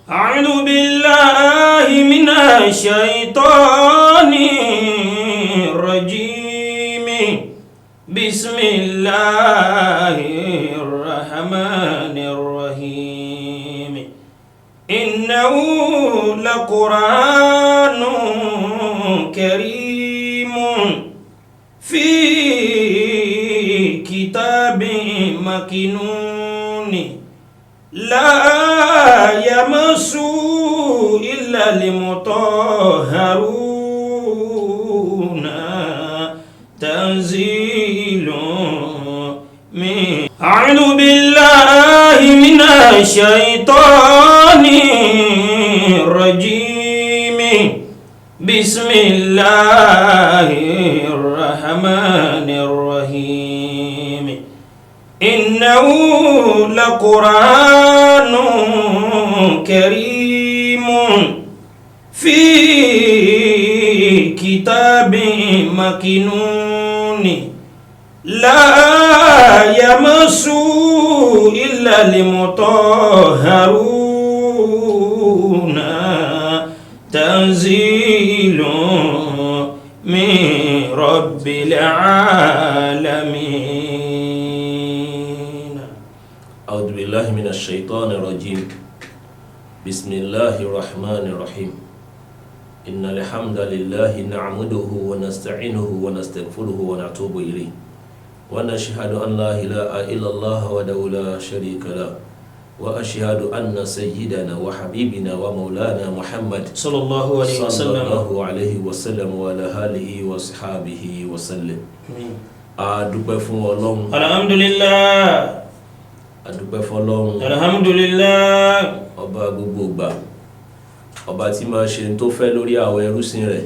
أعوذ بالله من الشيطان الرجيم. بسم الله الرحمن الرحيم. إنه لقرآن كريم في كتاب مكنون لا يمس إلا المطهرون. تنزيل من أعوذ بالله من الشيطان الرجيم. بسم الله الرحمن الرحيم. إنه لقرآن كريم في كتاب مكنون لا يمس إلا المطهرون. تنزيل من رب العالمين. أعوذ بالله من الشيطان الرجيم. بسم الله الرحمن الرحيم. إن الحمد لله نعمده ونستعينه ونستغفره ونتوب إليه، ونشهد أن لا إله إلا الله وحده لا شريك له، وأشهد أن سيدنا وحبيبنا ومولانا محمد صلى الله عليه صلى وسلم. الله عليه وسلم وعلى آله وصحابه وسلم. A dúpẹ́ fún Ọlọ́run. الحمد لله. A dúpẹ́ fún Ọlọ́run. الحمد لله. Ọba gbogbo ìgbà, ọba tí máa ṣe tó fẹ́ lórí àwọn ẹrúsìn rẹ̀,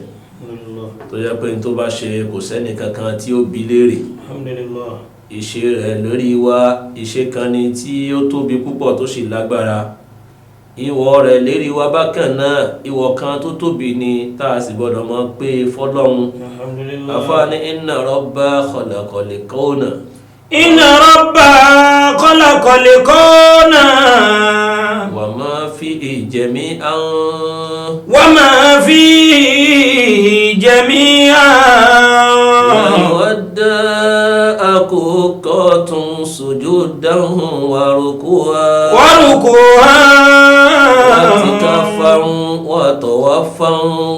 tó jẹ́ pé tó bá ṣe, kò sẹ́ni kankan tí ó bi léèrè. الحمد لله. Ìṣe rẹ̀ lórí wa, ìṣe kan ni tí ó tóbi púpọ̀ tó sì lágbára. Ìwọ rẹ̀ lérí wa bákan náà, ìwọ kan tó tóbi ni tá a sì gbọ́dọ̀ mọ̀ pé fọ́lọ́run. الحمد لله. Àfáàní إن ربا خلق الكون. إن ربا خلق الكون. وما فيه جميعا. وما فيه جميعا. لا أكوكات سجودا وركوعا. وركوعا. واعتكافا وطوافا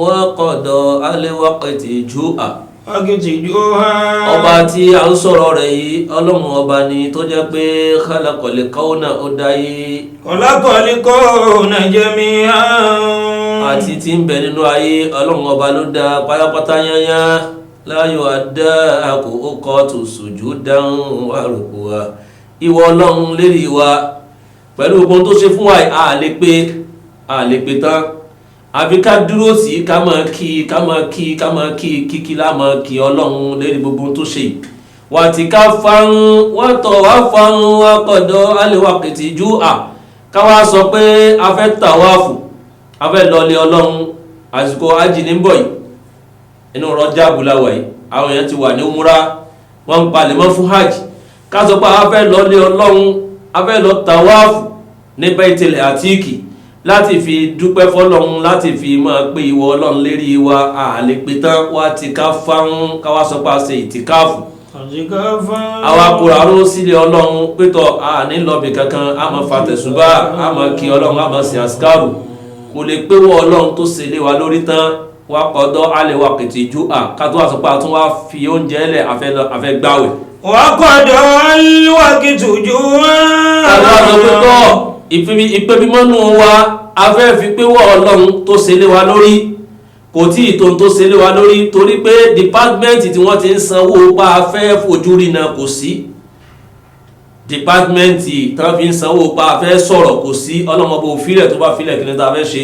وقضاء الوقت جوعا. وقت جوعا. Ọba tí a ń sọ̀rọ̀ rẹ̀ yìí, Ọlọ́run ọba ni tó jẹ́ pé خلق الكون, ó dáyé. خلق الكون جميعا. Àti tí ń bẹ nínú ayé, Ọlọ́run ọba ló dá pátápátá yányá. لا يؤدى أوقات سجودا وركوعا. Ìwọ Ọlọ́run lérí wa pẹ̀lú ogun tó ṣe fún wa, a lè pé, a lè pé tán, àfi ká dúró sí ká máa kí, ká máa kí, ká máa kí, kíkí lá máa kí Ọlọ́run lérí gbogbo ohun tó ṣe yìí. واعتكافا وطوافا وقضاء الوقت جوعا. Ká wá sọ pé a fẹ́ tàwáàfù, a fẹ́ lọlé Ọlọ́run. Àsìkò ájì ní bọ̀ yìí, inú Rọ́jàbù la wà yìí. Àwọn èèyàn ti wà ní umura, wọ́n ń palẹ̀mọ́ fún hajj. Ká sọ pé a fẹ́ lọlé Ọlọ́run, a fẹ́ lọ tàwáàfù ní Baitul Àtíkì láti fi dúpẹ́ fọlọ́run, láti fi máa pé ìwọ Ọlọ́run lérí wa, a lè pé tán. Wá ti ká fáwọn, ká wá sọ pé a ṣe ìtìkáàfù, àwa kóra ró sílé Ọlọ́run pétọ́, a ní lọ́bì kankan, a máa fa tẹ̀sùbá, a máa kí Ọlọ́run, a máa ṣe àsìkáàrù. Kò lè pé wọ́ Ọlọ́run tó ṣe lé wa lórí tán. Wá kọ́dọ́ alẹ́ wa kìtì ju à ká tó wá sọ pé a tún wá fi oúnjẹ lẹ̀, àfẹ́ gbáwẹ̀. وقضاء الوقت جوعا. Ká tó wá sọ pé tọ́ ìpè mímọ́nú wa, a fẹ́ fi pé wọ́ Ọlọ́run tó ṣe lé wa lórí, kò tí ì tó tó ṣe lé wa lórí, torí pé department tí wọ́n ti ń sanwó pa a fẹ́ fojú rí náà kò sí. Department tí wọ́n fi ń sanwó pa a fẹ́ sọ̀rọ̀ kò sí. Ọlọ́mọbó filẹ̀, tó bá filẹ̀, kí ni tá a fẹ́ ṣe?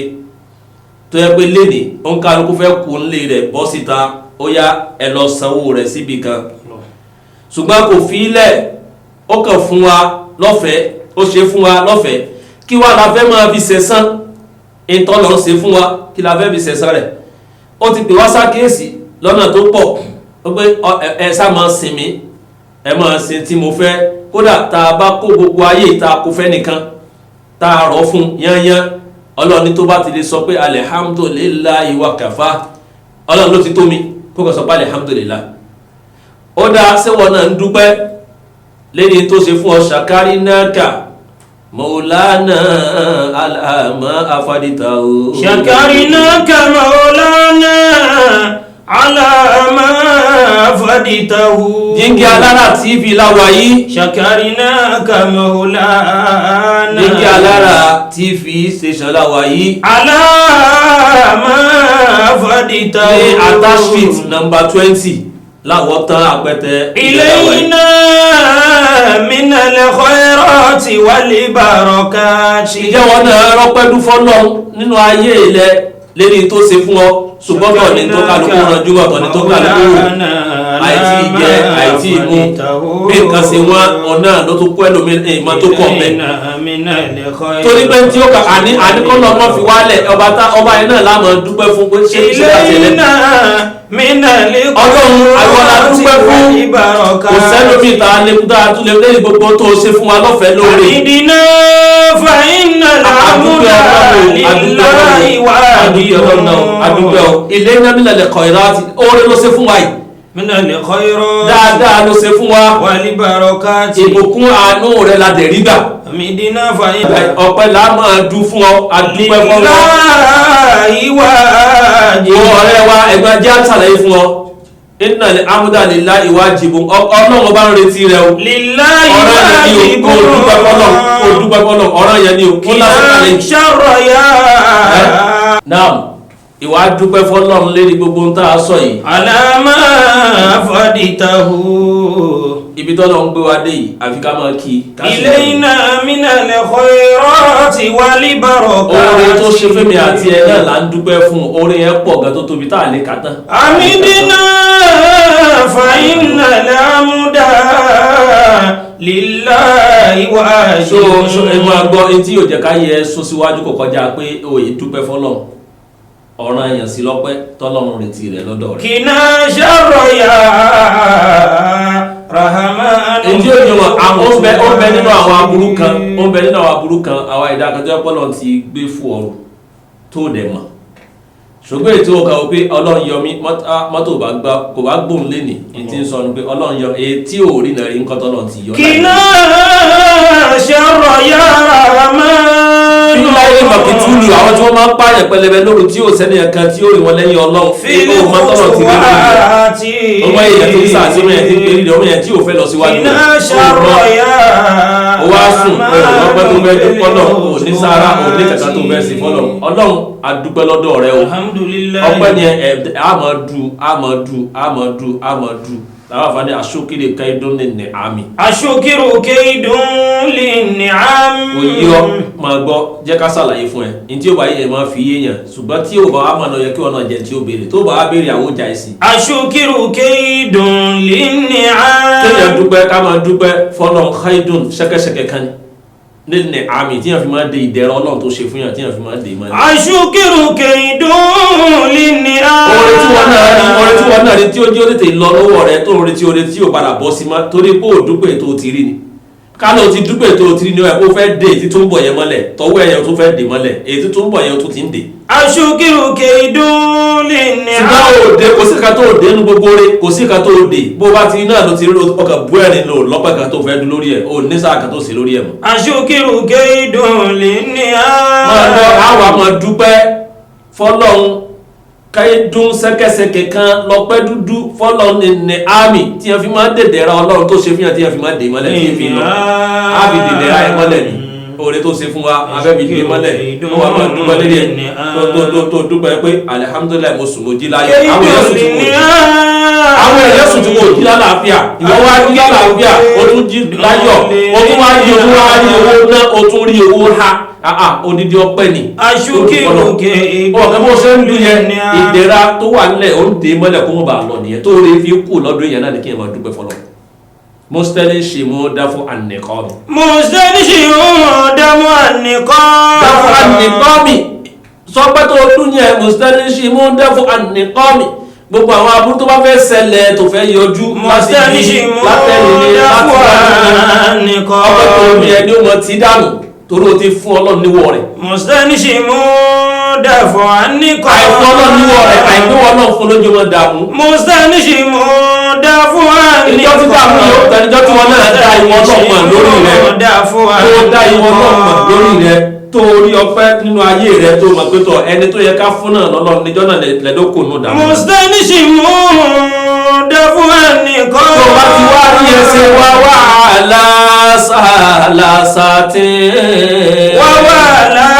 Tó yẹ pé lénìí, ó ń kálukú fẹ́ kú ńlé rẹ̀ bọ́ síta, ó yá, ẹ lọ sanwó rẹ̀ síbi kan. Ṣùgbọ́n kò fi ilẹ̀, ó kàn fún wa lọ́fẹ̀ẹ́, ó ṣe fún wa lọ́fẹ̀ẹ́. Kí wá la fẹ́ máa fi ṣẹ̀san ìtọ́lọ̀ ń ṣe fún wa? Kí la fẹ́ fi ṣẹ̀san rẹ̀? Ó ti pè wá sákèésì lọ́nà tó pọ̀, ó pé ẹ sá máa sìn mí, ẹ máa sin tí mo fẹ́. Kódà tá a bá kó gbogbo ayé tá a kó fẹ́ nìkan, tá a rọ̀ fún yányán. Ọlọ́run ní tó bá ti lè sọ pé alhamdulillahi wa kafa, Ọlọ́run ló ti tó mi kó kàn sọ pé alhamdulillah. Ó dáa, sẹ́wọ̀n náà ń dúpẹ́ lẹ́ni tó ṣe fún ọ? Ṣàkárí náà Maulana alama afadita o. شكرناك مولانا على ما فدته. Jíngí Alára TV láwa yìí. شكرناك مولانا. Jíngí Alára TV station láwa yìí. على ما فدته. Ní Ata Street number 20 láwọ̀ tán àpẹtẹ. إلينا من الخيرات والبركات. Ìjẹ́ wọn náà rọ́pẹ́ dúfọ́ lọ́hún nínú ayé ilẹ̀ lérí tó ṣe fún ọ? Ṣùgbọ́n tọ̀ ní tó kálukú ranjú, ọ̀tọ̀ ní tó kálukú wò, àìtí jẹ, àìtí mu, bí nǹkan ṣe wọ́n ọ̀nà ló tún kó ẹlòmíì ìmọ̀ tó kọ̀ mẹ́. Torí pé tí ó kà àní àníkọ́lọ́ ọmọ fi wálẹ̀, ọba tá ọba yẹn náà láàmú dúpẹ́ fún pé ṣé ṣé láti ẹlẹ́ إلينا من Ọlọ́run àwọn la dúpẹ́ fún. والبركات. Kò sẹ́lómi ta lẹ́kúta tún lè lẹ́yìn gbogbo tó ṣe fún wa lọ́fẹ̀ẹ́ lóore. عيدنا فإن الحمد لله Adúpẹ́ Ọlọ́run náà, adúpẹ́ واجب. ọ. Ilé náà mílẹ̀ lẹ́kọ̀ọ́ ìrántí oore ló ṣe fún wa yìí. من الخيرات Dáadáa ló ṣe fún wa. والبركات. Ìbùkún àánú rẹ̀ la dẹ̀ rí gbà. حمدنا فإن Ọpẹ́ la máa dún fún ọ, adúpẹ́ fún ọ. لله واجب. Ìwọ ọ̀rẹ́ wa, ẹ̀gbọ́n jẹ́ àṣàlàyé fún ọ. Innal hamda lillahi wajibun, Ọlọ́run bá ń retí rẹ o. لله Ọ̀rọ̀ yẹn ni o, kó o dúpẹ́ fọlọ́run, kó o dúpẹ́ fọlọ́run, ọ̀rọ̀ yẹn ni o, kó lásìkò lè. شر يا Naam, ìwà dúpẹ́ fọlọ́run lérí gbogbo ohun tá a sọ yìí. على ما فدته. Ibi tọ́lọ́ ń gbé wa dé yìí, àfi ká máa kí i, ká sì máa yìn. إلينا من الخيرات والبركات. Oore tó ṣe fẹ́mi àti ẹ náà là ń dúpẹ́ fún. Oore yẹn pọ̀ gan tó tóbi tá a lè kà tán. حمدنا فإن الحمد لله So so ẹ واجب. máa gbọ́, etí yóò jẹ́ ká yẹ sún síwájú kò kọjá pé òye dúpẹ́ fọlọ́run, ọ̀ràn èèyàn sí lọ́pẹ́ tọ́lọ́run retí rẹ̀ lọ́dọ̀ rẹ̀. قنا شر يا رحمن. Èyí yóò jẹ́ wọn àwọn ó ń bẹ nínú àwọn aburú kan, ó ń bẹ nínú àwọn aburú kan, àwọn ẹ̀dá kan tó yẹ pọ́lọ́ ti gbé fún ọrùn tó dẹ̀ mọ̀, ṣùgbọ́n ètò ọkà wò pé Ọlọ́run yọ mí, mọ́tò bá gbá kò bá gbóhùn lénìí ní ti ń sọ ni pé Ọlọ́run yọ èyí tí ò rí náà rí nǹkan tọ́lọ́run ti yọ láyé. قنا شر يا رحمن. Fíláyé mọ̀kìtúlù, àwọn tí wọ́n máa ń pààyàn pẹlẹbẹ lóru tí ò sẹ́ni ẹ̀kan tí ó rí wọn lẹ́yìn Ọlọ́run, في ó mọ tọ́lọ̀ ti rí lórí rẹ̀. الخطوات. Ọmọ èèyàn tí ń sàásì, ọmọ èèyàn tí ń perí rẹ̀, ọmọ èèyàn tí ò fẹ́ lọ síwájú rẹ̀. قنا شر يا Ó wá sùn, ó lọ́pẹ́ tó fẹ́ dúpọ́ náà, ò ní sára, ò ní kàkà tó fẹ́ sí fọ́lọ̀. Ọlọ́run, a dúpẹ́ lọ́dọ̀ rẹ o. Alhamdulillah. Ọpẹ́ ni ẹ a máa du, a máa du, a máa du, a máa du làwọn àfààní aṣókèrè káyidún ní ní àmì. الشكر كيد للنعم. Kò yí ọ, máa gbọ́, jẹ́ ká ṣàlàyé fún ẹ ní tí ó bá yẹ máa fi yéèyàn, ṣùgbọ́n tí ó bá wà mọ̀nà yẹ kí wọn náà jẹ tí ó béèrè, tó bá wà béèrè àwọn ọjà ẹ̀sìn. الشكر كيد للنعم. Kéèyàn dúpẹ́, ká máa dúpẹ́ fọlọ́n, káyidún ṣẹ́kẹ́ṣẹkẹ̀ kan ní ní àmì tí yàn fi máa de ìdẹ̀rọ̀ Ọlọ́run tó ṣe fún yàn, tí yàn fi máa de ìmọ̀. الشكر كيد للنعم. Oore tí wọn náà rí, oore tí wọn náà rí tí ó jẹ́ ó tètè lọ lọ́wọ́ rẹ tó ń retí oore tí ò padà bọ́ sí mọ́, torí pé ò dúpẹ́ tó ti rí ni. Kálọ̀ ti dúpẹ́ tó ti rí ni, ó yẹ kó fẹ́ dé èyí tó ń bọ̀ yẹn mọ́lẹ̀, tọwọ́ ẹ̀yẹ tó fẹ́ dè mọ́lẹ̀, èyí tó ń bọ̀ yẹn tó ti ń dè. الشكر كيد للنعم. Ṣùgbọ́n òde kò sí kan tó dé nínú gbogbo rẹ, kò sí kan tó dé bó bá ti náà ló ti rí ọkàn bú ẹ̀rín lò lọ́pẹ́ kan tó fẹ́ dún lórí ẹ̀, ò ní sáà kan tó ṣe lórí ẹ̀ mọ́. الشكر كيد للنعم. Máa lọ, àwa máa dúpẹ́ fọlọ́run, káyédún ṣẹ́kẹ́ṣẹkẹ̀ kan lọ́pẹ́ dúdú fọlọ́run ní àmì tí wọ́n fi máa ń dèdè ra Ọlọ́run tó ṣe fún yàn, tí wọ́n fi máa ń dè mọ́lẹ̀, tí wọ́n fi lọ á fi dèdè ra ẹ̀ mọ́lẹ̀ ni. Oore tó ṣe fún wa, abẹ́ fi dè mọ́lẹ̀, ó wà máa dúpẹ́ lérí ẹ̀, tó dúpẹ́ pé alihamudulilayi, mo sùn, mo jí láyọ̀. Àwọn èèyàn sùn tí mo jí, àwọn èèyàn sùn tí mo jí lálàáfíà, ìwọ wá jí lálàáfíà, o tún jí láyọ̀, o tún wá rí owó, wá rí owó ná, o tún rí owó ha, odidi ọpẹ́ ni. الشكر كيد. Ọ̀gá, bó ṣe ń dún yẹn, ìdẹ̀ra tó wà nílẹ̀ ó ń dè mọ́lẹ̀ kó mọ̀ bá a lọ nìyẹn, tó rí fi kú lọ́dún yẹn náà ní kí n máa dúpẹ́ fọlọ́. Mọ́sítẹ́lì ṣe mú dáfọ́ ànìkọ́ mi. مستنشئ دم النقام. Dáfọ́ ànìkọ́ mi, sọpẹ́ tó dún yẹn, mọ́sítẹ́lì ṣe mú dáfọ́ ànìkọ́ mi, gbogbo àwọn aburú tó bá fẹ́ ṣẹlẹ̀, tó fẹ́ yọjú láti bí مستنشئ látẹ̀yìn ní láti دم wájú ní النقام. ọpẹ́ tó dún yẹn ni ó mọ tí dànù. Torí o ti fún Ọlọ́run níwọ̀ rẹ̀. مستنشم دفع النقام. Àìfún Ọlọ́run níwọ̀ rẹ̀, àìníwọ̀ Ọlọ́run fún lójú wọn dààmú. مستنشم دفع Ìjọ tí dààmú yóò tẹ̀, ìjọ tí wọn náà dá ìwọ Ọlọ́run mọ̀ lórí rẹ̀, دفع tó dá ìwọ Ọlọ́run mọ̀ lórí rẹ̀, tó rí ọpẹ́ nínú ayé rẹ̀, tó mọ̀ pé tọ̀ ẹni tó yẹ ká fún náà lọ́lọ́run, níjọ́ náà lẹ́dọ́kò nù dààmú. مستنشم دفع النقام. Tó bá ti wá rí ẹsẹ̀ wá wà lásàlásàtì. وهو لا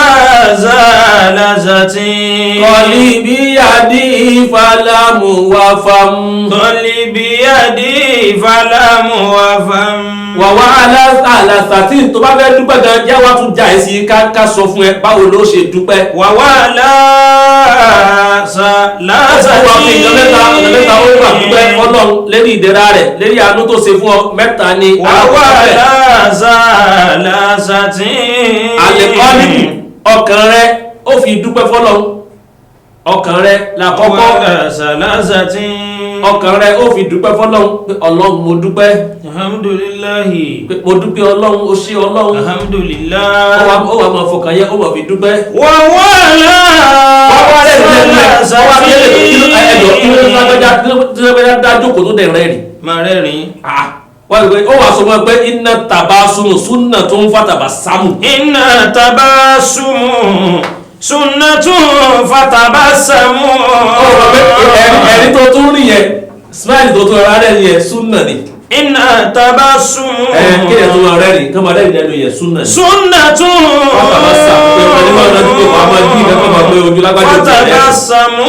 زالزة. Kọ́lí bí yàdí fàlámù wà fàm. قلبي يدي فلم وفم. Wà wá alásàtì, tó bá fẹ́ dúpẹ́ gan, jẹ́ wá tún jà ẹ́ sí ká sọ fún ẹ báwo ló ṣe dúpẹ́. وهو لا زالزة. Ó wà fi nǹkan mẹ́ta, ọ̀nà mẹ́ta ó gbà dúpẹ́ fọ́lọ́run lérí ìdẹ̀ra rẹ̀, lérí àánú tó ṣe fún ọ, mẹ́ta ni. وهو لا زالزة. Àlẹ́kọ́lì, ọkàn rẹ ó fi dúpẹ́ fọ́lọ́run, ọkàn rẹ làkọ́kọ́. وهو لا زالزة. Ọkàn rẹ ó fi dúpẹ́ fọ́lọ́run pé Ọlọ́run, mo dúpẹ́. الحمد لله. Pé mo dúpẹ́ Ọlọ́run, ó ṣé Ọlọ́run. الحمد Ó لله. wà máa fọkàn yẹ, ó máa fi dúpẹ́. وهو لا Wọ́n wá rẹ̀ lẹ́nu, wọ́n wá bí ẹlẹ́dọ̀ ẹ̀dọ̀ kí ló lágbájá, kí ló lágbájá dá jókòó tó dẹ̀ rẹ̀ rì. Máa rẹ́rìn. Wọ́n rí pé ó wà sọ fún ẹ pé iná tàbá sunu súnà tó ń fa tàbá sámù. Iná tabasumu sunnatun fatabasamu. Ó rọ pé ẹ̀rí tó tún rí yẹn, smile tó tún rárá rẹ̀ yẹn, súnà ni. Iná tabasumu Ẹ kéèyàn tó máa rẹ́rìn kí wọ́n máa rẹ́rìn lẹ́nu yẹn, súnà ni. sunnatun Fatabasamu pé wọ́n ní wọ́n rántí pé wọ́n á máa yí ìgbà máa pé ojú lágbájá ojú rẹ̀. Fatabasamu.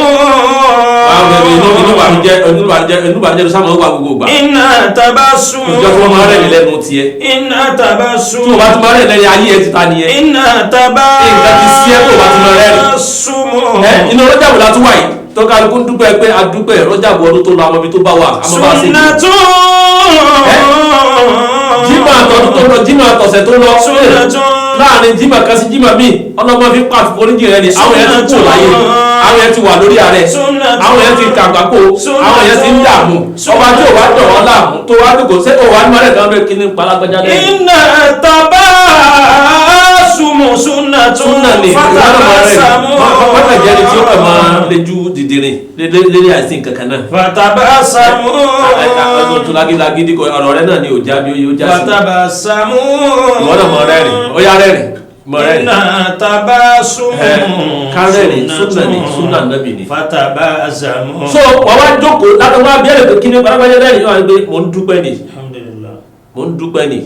Àwọn ẹ̀mí inú bànújẹ́, inú bànújẹ́, inú bànújẹ́ ló sáà máa ń wà gbogbo ìgbà. Iná tabasumu. Ìjọ tí wọ́n máa rẹ́rìn lẹ́nu tiẹ̀. Iná Tí tabasumu. wọ́n bá ti máa rẹ́rìn lẹ́nu, ayé ẹ̀ ti ta nìyẹn. Iná tabasumu. Nǹkan ti sí ẹ́ tó bá ti máa rẹ́rìn. Ẹ inú rọ́jàbù la tún wà yìí tó kálukú ń dúpẹ́ pé a dúpẹ́ rọ́jàbù ọdún tó lọ, àwọn ibi tó bá wà àmọ́ bá a ṣe jù. Sunnatun. Jímọ̀ àtọ̀dún tó lọ, jímọ̀ àtọ̀sẹ̀ tó lọ, Sunnatun. láàrin jímọ̀ kan sí jímọ̀ míì, ọlọ́mọ fi pa àforíjì rẹ ni. Àwọn yẹn ti kú láyé, àwọn yẹn ti wà lórí ààrẹ, àwọn yẹn ti kàgbákò, àwọn yẹn ti ń dààmú. Ọba tí ò wá dọ̀ wọ́n láàmú tó wá dùkọ̀ ṣé ò wá ní mọ́lẹ̀ kan bẹ́ẹ̀ kí ní palágbájá lẹ́yìn. Iná tabasumu sunnatun Súnà ni fatabasamu. wọ́n jẹ́ ẹni tí ó kàn máa lejú dìdìrín lérí àìsí nǹkan kan náà. Fatabasamu. Ọdún tó lágídí kọ ọ̀rọ̀ rẹ náà ni ò já bí ó yóò já sí. Fatabasamu. Ìwọ náà mọ rẹ́rìn, ó yá rẹ́rìn, mọ rẹ́rìn. Iná tabasumu. Ẹ, ká rẹ́rìn, súnà ni, súnà nábì ni. Fatabasamu. So wàá wá jókòó látọ̀ wá bí ẹ̀rẹ̀ pé kí ni alágbájá rẹ́rìn, yóò wá gbé mò ń dúpẹ́ ni. Alhamdulillah. Mò ń dúpẹ́ ni,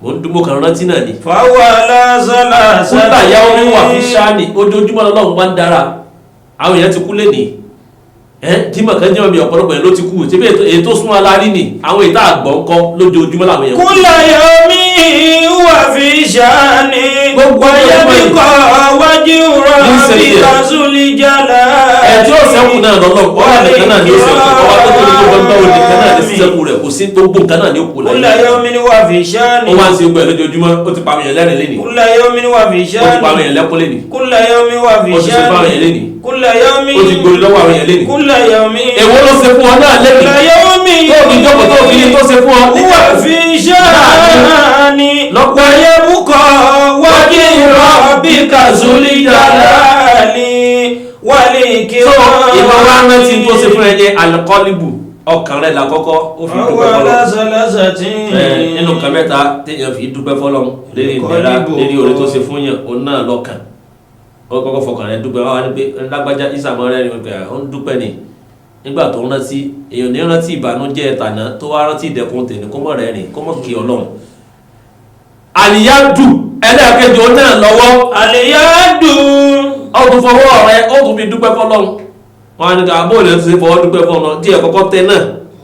mò ń dúpọ́ kan rántí náà ni. Fawala zala Kúńtà yàwó mi wà fi ṣáàní, ojoojúmọ́ lọ́lọ́run wá ń dára. Àwọn èèyàn ti kú lénìí, ẹ jímọ̀ kan jímọ̀ mi, ọ̀pọ̀lọpọ̀ yẹn ló ti kú síbi èyí tó súnmọ́ alárí ni, àwọn èyí tá a gbọ́ ń kọ́, lójoojúmọ́ làwọn èèyàn kú. Kúlà yomi wà fi ṣáàní. Gbogbo Wáyébíkọ̀ wájú Ní rọ̀bì sẹ́yìn. kazuli jala. Ẹ tí ó sẹ́kù náà lọ́lọ́, ọba nìkan náà ni ó sẹ́kù, ọba tó tóbi tó gbọ́ngbọ́n, òun nìkan náà ní sísẹ́kù rẹ̀, kò sí gbogbo nǹkan náà ní ó kù Kúlà láyé. yomi wà fi ṣáàní. Ó wá ń ṣe gbogbo ẹ̀ lójoojúmọ́. Ó ti pa àwọn èèyàn lẹ́rìn lénìí. Kúlà yomi wà fi Ó ti pa àwọn ṣáàní. èèyàn lẹ́kún lénìí. Kúlà yomi wà fi Ó ti ṣe fún àwọn èèyàn ṣáàní. lénìí. Kúlà yomi. Ó ti gborí lọ́wọ́ àwọn èèyàn lénìí. Kúlà yomi. Èwo ló ṣe fún ọ náà lénìí Kúlà yomi. tó fi jókòó tó fi ní tó ṣe fún ọ? Wà fi ṣáàní. Lọ́pọ̀ Wáyébùkọ̀ wájú rọ̀bì kazuli jalali. Wálé kí So ìmọ̀ wa rántí tó ṣe fún ẹ ní alikọ́líbù, ọkàn rẹ̀ làkọ́kọ́ ó fi dúpẹ́ Ọwọ́ fọlọ́. lásàlásà tí. Ẹ nínú nǹkan mẹ́ta téèyàn fi dúpẹ́ fọlọ́run lérí ìdẹ̀ra, lérí oore tó ṣe fún yàn, òun náà lọ́kàn. Ó kọ́kọ́ fọkàn rẹ̀ dúpẹ́. Wá ní pé lágbájá ìsàmọ́ rẹ̀ ni pé ó ń dúpẹ́ ni nígbà tó ń rántí. Èèyàn ní rántí ìbànújẹ́ tàná tó wá rántí ìdẹ̀kùn tèmi, kó mọ̀ rẹ̀ rìn, kó mọ̀ kí Ọlọ́run. Àlìyáàdù ẹlẹ́ẹ̀kejì, òun náà lọ́wọ́. Àlèyádùn. Ó tún fọwọ́ rẹ̀, ó tún fi dúpẹ́ fọlọ́run. Wọn á ní ká bóòlù ẹ̀ tún ṣe fọwọ́ dúpẹ́ fọlọ́run tí ẹ̀ kọ́kọ́ tẹ náà,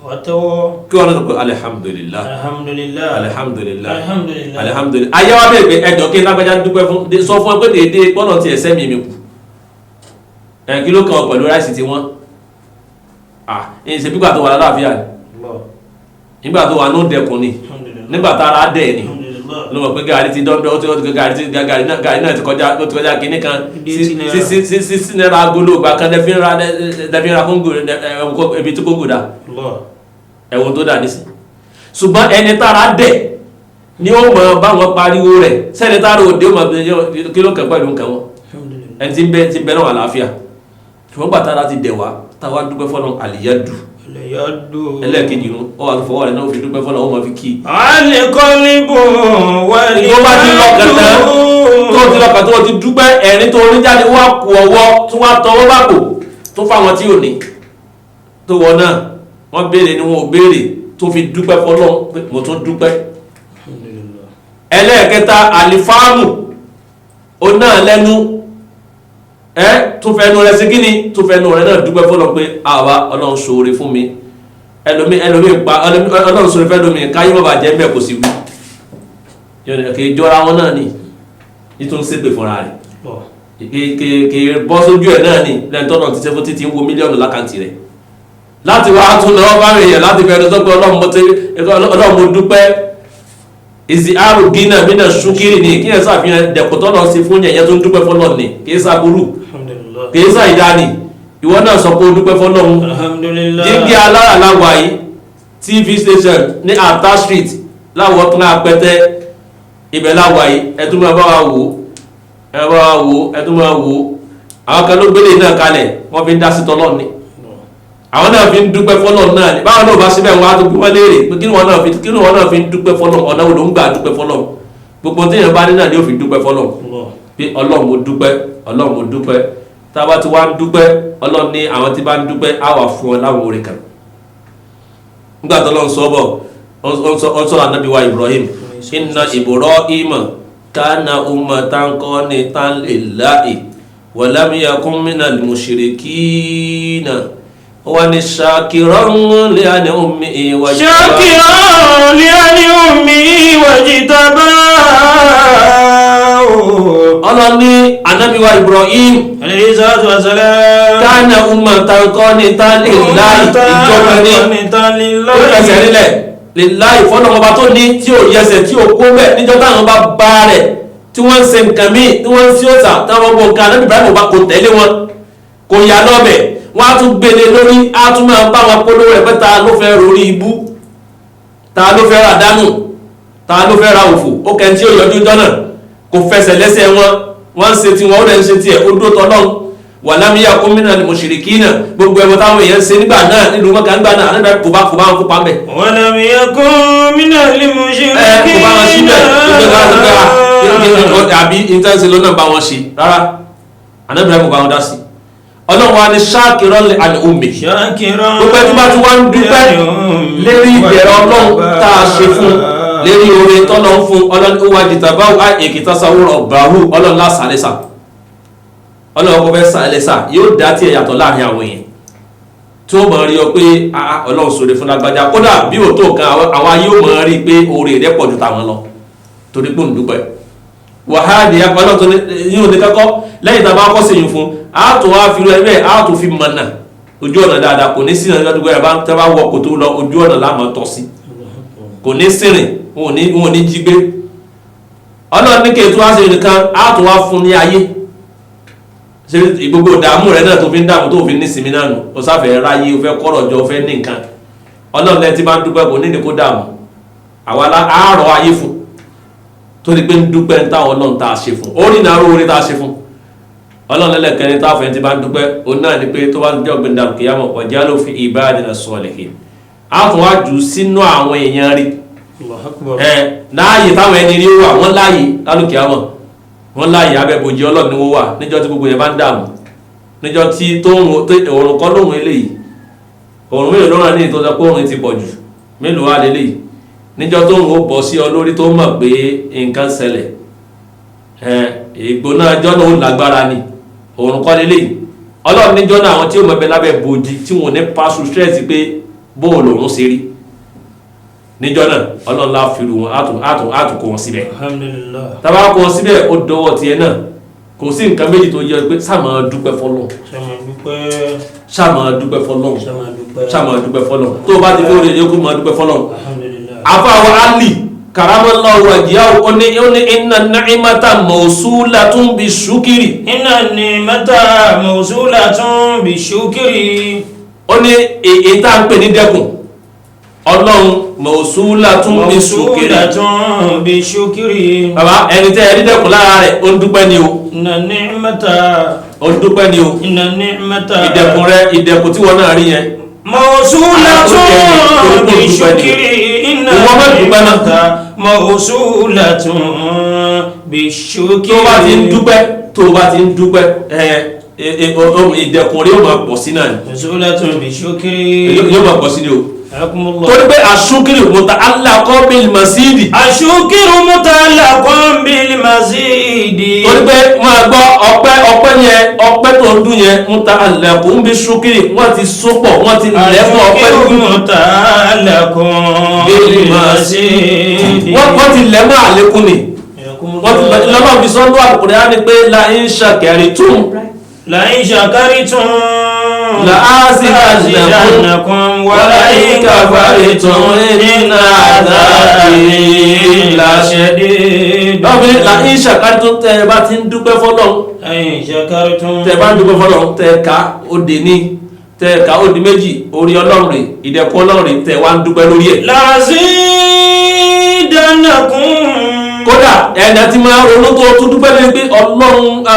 Wàtẹ́wọ́. kí wọn náà sọ pé alihamudulilayi. Alhamdulillah. Alihamudulilayi. Alhamdulillah. Alihamudulilayi. Ayé wa bẹ̀rẹ̀ pé ẹjọ́ kí lágbájá dúpẹ́ fún, sọ fún ẹ pé déédéé gbọ́dọ̀ tiẹ̀ sẹ́mi mi kù ẹ, kí ló kàn ọ́ pẹ̀lú ráìsì tí wọ́n à ń ṣe? Nígbà tó wà lálàáfíà ni, Allah. nígbà tó wà ní òdẹkùn ni, Alhamdulillah. nígbà tá ara dẹ̀ ni, Alhamdulillah. ló mọ̀ pé gàrí ti dọ́ndọ́, ó ti ó ti gàrí ti gàrí náà, gàrí náà ti kọjá, ó ti kọjá kínní kan Eighty naira. 6 naira agolo ìgbà kan lẹ́fín ra kóńgò ẹ̀, ibi tí kóńgò dà, Allah. ẹ̀wọ̀n tó dà nísìn. Ṣùgbọ́n ẹni tára dẹ̀ Ni ó mọ báwọn pariwo rẹ̀ sẹ́ni tá a rò dé ó mọ kí ló kàn pẹ̀lú nǹkan wọn. Ẹni tí ń bẹ ti bẹ náà àlàáfíà, ṣùgbọ́n gbàtà láti dẹ̀ wá táwa dúpẹ́ fọ́nà àlìyá dù ẹlẹ́ẹ̀kejì nu ọ wà fọwọ́ rẹ̀ náà ó fi dúpẹ́ fọ́nà ó mọ̀ fi kí i. Alikọ́líbù wàlí tó bá ti lọ́kàn tán, tó ti lọ́kàn, tó ti dúpẹ́, ẹ̀rín tó rí jáde wá kú ọwọ́ tó wá tọwọ́ bá kò tó fáwọn tí ò ní tó wọ náà, wọ́n béèrè ni wọn ò béèrè, tó fi dúpẹ́ fọ́lọ́run pé mo tún dúpẹ́. Ẹlẹ́ẹ̀kẹta, àlìfáàmù, ó náà lẹ́nu ẹ tó fẹnu rẹ sí kíni, tó fẹnu rẹ náà dúpẹ́ fọ́lọ́run pé àwa Ọlọ́run ṣoore fún mi. Ẹlòmí ẹlòmí pa Ọlọ́run ṣoore fẹ́ lómi káyé mọ́ bàjẹ́ mbẹ́ kò sí wí kì í jọra wọn náà ni, nítorí ń ṣépè fúnra rẹ̀ kì í bọ́ sójú ẹ̀ náà ni. Lẹ́yìn tọ́nà ti sẹ́fún títí ń wo mílíọ̀nù lákàntì rẹ̀ láti wá tún lọ́wọ́ bá rìn yẹn láti fẹ́ẹ́ sọ pé Ọlọ́run mo dúpẹ́. Ìsì àrùn gínà mínà ṣúkìrì ni kí ẹ ṣàfihàn dẹ̀kọ̀ tọ́nà sí fún yẹn, yẹn tó ń dúpẹ́ fọlọ́run ni, kì í ṣàbúrú, kì í ṣàìdá ni. Ìwọ náà sọ pé o dúpẹ́ fọlọ́run. Alhamdulillah. Jíngí alára láwà yìí, TV station ní Ata Street láwọ̀ tún apẹtẹ ibẹ̀ láwà yìí. Ẹ tún máa bá wa wò, ẹ bá wa wò, ẹ tún máa wò. Àwọn kan ló gbélé náà kalẹ̀, wọ́n fi ń dá sí tọ́lọ́ ni, àwọn náà fi ń dúpẹ́ fọlọ́run náà ni. Báwọn náà bá síbẹ̀, wọn á tún bí wọ́n léèrè pé kí ni wọ́n náà fi ń dúpẹ́ fọlọ́run? Ọ̀nà wo ló ń gbà dúpẹ́ fọlọ́run? Gbogbo téèyàn bá ní náà ni ó fi dúpẹ́ fọlọ́run pé Ọlọ́run mo dúpẹ́, Ọlọ́run mo dúpẹ́. Tá a bá ti wá ń dúpẹ́, Ọlọ́run ní àwọn tí bá ń dúpẹ́ á wà fún ọ láwọn oore kan. Nígbà tó lọ́n sọ bọ̀, ó ń sọ ànábì wa Ibrahim, inna Ibrahima kana ummatan qanitan lillahi wa lam yakun minal mushrikina wa ni shakiran li an'umihi wa شاكرا لأنعمه واجتباه. Ọlọ́run ní ànábì wa Ibrahim عليه الصلاة والسلام. kana ummatan qanitan lillahi, ìjọba ní ó fẹsẹ̀ nílẹ̀ lillahi fọ́nà ọba tó ní tí ò yẹsẹ̀ tí ò kó bẹ́ẹ̀. Níjọ́ táwọn bá bá rẹ̀ tí wọ́n ń ṣe nǹkan míì, tí wọ́n ń sí òòṣà, táwọn gbọ́ nǹkan, anábì Ibrahim ọba kò tẹ̀lé wọn, kò yà lọ́bẹ̀. Wọ́n á tún gbélé lórí, á tún máa bá wọn polówó rẹ̀ pé ta ló fẹ́ rorí ibú, ta ló fẹ́ ra dánù, ta ló fẹ́ ra òfò? Ó kẹ́ tí ó yọjú jọ́nà kò fẹsẹ̀ lẹ́sẹ̀ wọn. Wọ́n ń ṣe tiwọn, ó lẹ́ ń ṣe tiẹ̀, ó dúró tọ́lọ́run. Walam yakun minal mushrikina. Gbogbo ẹ̀wọ̀n táwọn èèyàn ń ṣe nígbà náà nílùú Mọ́kà nígbà náà, ànábì kò bá wọn kópa ńbẹ̀. ولم يكن من المشركين. Ẹ kò bá wọn síbẹ̀ nígbà tó bá àbí intanṣe lọ́nà bá wọn ṣe rárá, ànábì kò bá wọn dá sí. Ọlọ́run wa ni shakiran li an'umi. شاكرا Gbogbo ẹni bá ti wá ń dúpẹ́ lérí ìbẹ̀rẹ̀ Ọlọ́run tá a ṣe fún, lérí oore tọ́lọ́ ń fún, Ọlọ́run ó wá jìtà báwo á èkìtà sáwúrọ̀ bàwù. Ọlọ́run lásàlẹ́sà, Ọlọ́run kò fẹ́ sàlẹ́sà, yóò dá tiẹ̀ yàtọ̀ láàrin àwọn èèyàn tí ó mọ̀ rí ọ pé ah, Ọlọ́run ṣoore fún lágbájá. Kódà bí ò tó nǹkan, àwọn ayé ó mọ̀ rí pé oore rẹ̀ pọ̀ ju tàwọn lọ torí pé òun dúpẹ́. Wàhálì Ọlọ́run tó ní yóò ní kọ́kọ́ lẹ́yìn tá a bá kọ́ sí yìí fún, a tó wá fi rẹ bẹ́ẹ̀, a tó fi mọ̀nà ojú ọ̀nà dáadáa. Kò ní sí ìrìnàjò àdúgbò ẹ̀ bá tẹ́ bá wọ kòtò lọ, ojú ọ̀nà láàmú tọ́ sí, kò ní sìnrìn, wọn ò ní jí gbé. Ọlọ́run ní kí ètò wá sí nìkan, a tó wá fún ní ayé. Ṣe gbogbo ìdààmú rẹ náà tó fi ń dààmú, tó fi ní sinmi náà nù, o sáfẹ́ ráyé, o fẹ́ kọ́rọ̀ jọ, o fẹ́ ní nǹkan. Ọlọ́run lẹ́yìn tí bá ń dúpẹ́ kò ní ní kó dààmú àwa la àárọ̀ ayé fún torí pé ń dúpẹ́ ń táwọn Ọlọ́run tá a ṣe fún, ó rí náà orí tá a ṣe fún. Ọlọ́run lẹ́lẹ́kẹrin tá a fẹ́ tí bá ń dúpẹ́, òun náà ni pé tó bá ń jẹ́ ọ̀gbìn dàrú kìyàmọ̀ waj'alhu fi ibadina salihin, á tún wá jù sínú àwọn èèyàn rí. Allahu Akbar. Ẹ láàyè táwọn ẹni rí wà, wọ́n láàyè lálùkìyàmọ̀, wọ́n láàyè abẹ́bòjì Ọlọ́run ni wọ́n wà níjọ́ tí gbogbo yẹn bá ń dààmú, níjọ́ tí tóun òrùn kọ́ lóhun eléyìí. Òrùn mélòó ló ràn ní ìtọ́jú pé òrùn ti pọ̀ jù? Mélòó wà lélẹ́yìí níjọ́ tóun ó bọ́ sí ọ lórí tó mọ̀ pé nǹkan ṣẹlẹ̀? Ẹ ìgbóná ẹjọ́ náà ó lágbára ni, òrùn kọ́ lélẹ́yìí. Ọlọ́run níjọ́ náà, àwọn tí ó mọ̀ bẹ lábẹ́ bòjì tí wọn ò ní paṣu stress pé bóun lòun ṣe rí níjọ́ náà, Ọlọ́run lá fi ru wọn, átùn kó wọn síbẹ̀. Alhamdulillah. Tábà kó wọn síbẹ̀, ó dọwọ́ tiẹ̀ náà. Kò sí nǹkan méjì tó yẹ pé sáà máa dúpẹ́ fọ́lọ́run. Ṣé máa dúpẹ́. Sáà máa dúpẹ́ fọ́lọ́run. Ṣé máa dúpẹ́. Sáà máa dúpẹ́ fọ́lọ́run. Tó o bá ti fi orí yòókù máa dúpẹ́ fọ́lọ́run. Alhamdulillah. Àfàwọn Ali karamallahu wajhahu, ó ní inna ni'mata mawsulatun bishukri. Inna ni'mata mawsulatun bishukri. Ó ní èyí tá à ń pè ní dẹ́kun. Ọlọ́run mawsulatun bi shukri. Mawsulatun bi shukri. Bàbá, ẹni tẹ́ ẹ rí dẹ́kun lára rẹ̀, ó ń dúpẹ́ ni o. Inna ni'mata. Ó ń dúpẹ́ ni o. Inna ni'mata. Ìdẹ̀kùn rẹ, ìdẹ̀kùn tí wọ́n náà rí yẹn, Mawsulatun bi shukri. Inna Ìwọ má dúpẹ́ náà. ni'mata mawsulatun bi shukri. Tó bá ti ń dúpẹ́, tó bá ti ń dúpẹ́, ẹ ẹ ìdẹ̀kùn rẹ yóò máa pọ̀ sí náà ni. Mawsulatun bi shukri. Yóò máa pọ̀ sí ni o. Hayakumullah. Torí pé àṣúkìrì muta'allaqun bil masidi. Ashukiru mutalaqan bil mazidi. Torí pé máa gbọ́, ọpẹ́, ọpẹ́ yẹn, ọpẹ́ tó ń dún yẹn, muta'allaqun bí ṣúkìrì, wọ́n ti sopọ̀, wọ́n ti lẹ́mọ̀ ọpẹ́ Ashukiru dúdú. mutalaqan Bil bil mazidi. Wọ́n ti lẹ́mọ̀ àlékún ni. Wọ́n ti lọ́nà fi sọ́dọ̀ Al-Qur'an ni pé la in shakartum La in shakartum la azidannakum wa la in kafartum inna adhabi lashadid. Lọ́wọ́ fi la in shakartum, tẹ́ ẹ bá ti ń dúpẹ́ fọ́lọ́run, La in shakartum. tẹ́ ẹ bá ń dúpẹ́ fọ́lọ́run, tẹ́ ẹ ká ó dé ní, tẹ́ ẹ ká ó di méjì, orí Ọlọ́run rè, ìdẹ̀kùn Ọlọ́run rè, tẹ́ ẹ wá ń dúpẹ́ lórí ẹ̀. Lazidannakum. Kódà ẹni àti máa ronú tó tún dúpẹ́ lórí pé Ọlọ́run, à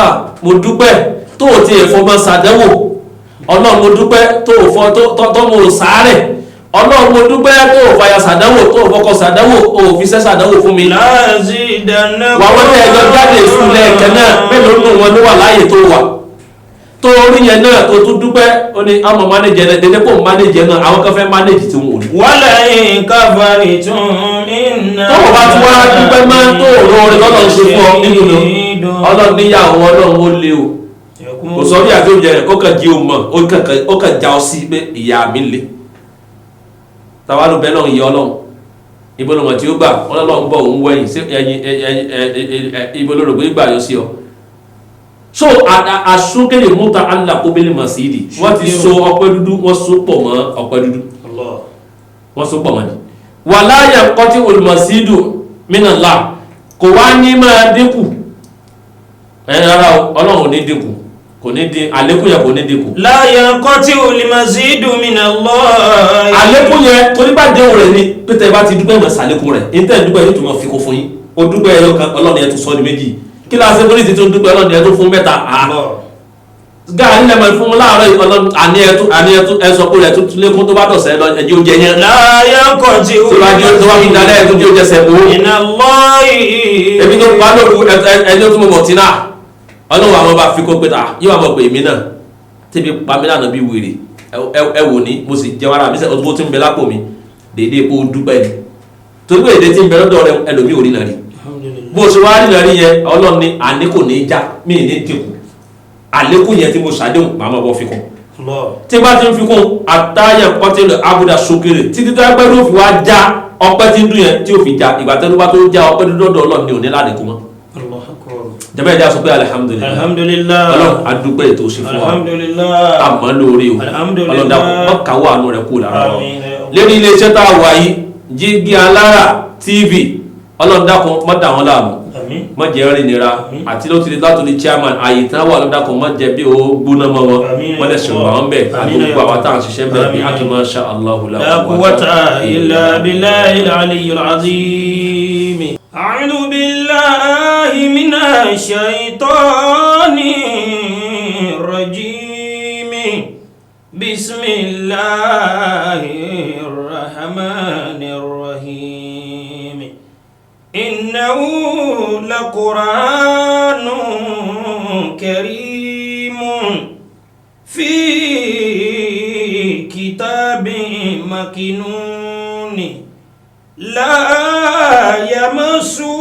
mo dúpẹ́ tó o ti ẹ̀fọ́ máa ṣàdánwò. Ọlọ́run, mo dúpẹ́ tó o fọ́ tó tó mo sàárẹ̀. Ọlọ́run, mo dúpẹ́ tó o fàyà ṣàdánwò, tó o fọkọ ṣàdánwò, o ò fi ṣẹ́ ṣàdánwò fún mi. Lazidannakum. Wà wọ́n tẹ́ ẹjọ́ jáde ìsúlẹ̀ ẹ̀kẹ́ náà, mélòó nù wọn ló wà láàyè tó wà tó orí yẹn náà tó tún dúpẹ́? Ó ní àmọ́ mánéjẹ náà dédé kó mánéjẹ náà, àwọn kan fẹ́ mánéjì tí wọn ò ní. Wala in kafartum inna. Tó o bá tún wá dúpẹ́ máa tó o rọ orin lọ́lọ́ ṣe fún ọ nínú lọ, Ọlọ́run níyàwó Ọlọ́run ó lé o. Kò sọ bí àti oúnjẹ rẹ̀, ó kàn jí o mọ̀, ó kàn já ọ sí pé ìyá mi le. Tàwa ló bẹ́ lọ́run ìyá Ọlọ́run, ibo ló mọ̀ tí ó gbà? Ọlọ́run bọ̀, òun wẹ̀yìn sí ẹyin ẹ, ibo ló rò pé gbà yọ sí ọ? So àsúnkèrè múta alákóbélé màsídì, wọ́n ti so ọpẹ́ dúdú, wọ́n so pọ̀ mọ́ ọpẹ́ dúdú. Allah. Wọ́n so pọ̀ mọ́ ni. Wàláyà kọ́tí olùmọ̀sídù mínàlá, kò wá ní máa dínkù ẹ rárá o. Ọlọ́run ò ní dínkù, kò ní dín, àlékún yẹn kò ní dínkù. La yanqati'u al-mazidu min Allah. Àlékún yẹn, torí bá déhùn rẹ̀ ni pété bá ti dúpẹ́ ìmọ̀ sàlékún rẹ̀ ní tẹ́ dúpẹ́ yóò tún máa fi kún fún yín. O dúpẹ́ ẹyọ kan, Ọlọ́run yẹn tún sọ ní méjì. Kí láti ṣe polisi tó ń dúpẹ́? Ọlọ́run yẹn tó fún mẹ́ta. Allah. Gaari lẹ́mọ̀ fún un láàárọ̀ yìí, Ọlọ́run àní ẹ tún, àní ẹ tún, ẹ sọ pé ẹ tún lékún. Tó bá dọ̀sẹ̀ lọ, ẹjẹ́ oúnjẹ yẹn. La yanqati'u tó bá jẹ́, tó bá fi dalẹ̀, ẹ tún jẹ́ oúnjẹ sẹ̀mó. min Allah. Ebi tó pa lóru, ẹni tó tún mọ̀ tí náà, Ọlọ́run àwọn bá fi kó pé ta yóò wá mọ̀ pé èmi náà tẹ́bi pa mí lánàá bí wèrè, ẹ wò ní mo sì jẹ́ wàrà mi sẹ́, owó tí ń bẹ lápò mi dédé epo dúpẹ́ ni, torí pé èdè tí ń bẹ lọ́dọ̀ rẹ, ẹlòmíì ò rí náà rí. Alhamdulillah. Bó o ṣe wá rí náà rí yẹn, Ọlọ́run ní àní kò ní í já mí ní dínkù. Àlékún yẹn tí mo ṣàdéhùn, màá mọ̀ bọ́ fi kún. Allah. Tí bá ti ń fi kún àtàyà kọ́tẹ́lẹ̀ abuda sókèrè títí tó ẹgbẹ́ ló fi wá já ọpẹ́ tí ń dún yẹn, tí ò fi já ìgbà tẹ́lú bá tó já ọpẹ́ dúdú ọ̀dọ̀ Ọlọ́run ní òní ládìkú mọ́. Allah akbar. Jẹ́bẹ́ ẹ̀já sọ pé alihamudulilayi. Alhamdulillah. Ọlọ́run, adúpẹ́ ètò òṣè fún wa. Alhamdulillah. Àmọ́ lórí o. Alhamdulillah. Ọlọ́run dàpọ̀ mọ́ káwọ́ àánú rẹ̀ kú lára wa. Àmín. Lérí iléeṣẹ́ tá a wà yìí, Jígí Alára TV, Ọlọ́run dákun má dà wọ́n láàmú. Àmín. Má jẹ́ rìn nira àti ló ti di látòrí chairman àyè tán wà. Ọlọ́run dákun má jẹ́ bí o gbóná mọ́ wọn. Àmín. Wọ́n lè sọ̀rọ̀ àwọn bẹ́ẹ̀ àti Àmín. gbogbo àwọn táwọn ṣiṣẹ́ bẹ́ẹ̀ bí Àmín. a kì máa ṣe Allahu la لا قوة إلا بالله العلي العظيم. أعوذ بالله من الشيطان الرجيم. بسم الله الرحمن الرحيم. إنه لقرآن كريم في كتاب مكنون لا يمسه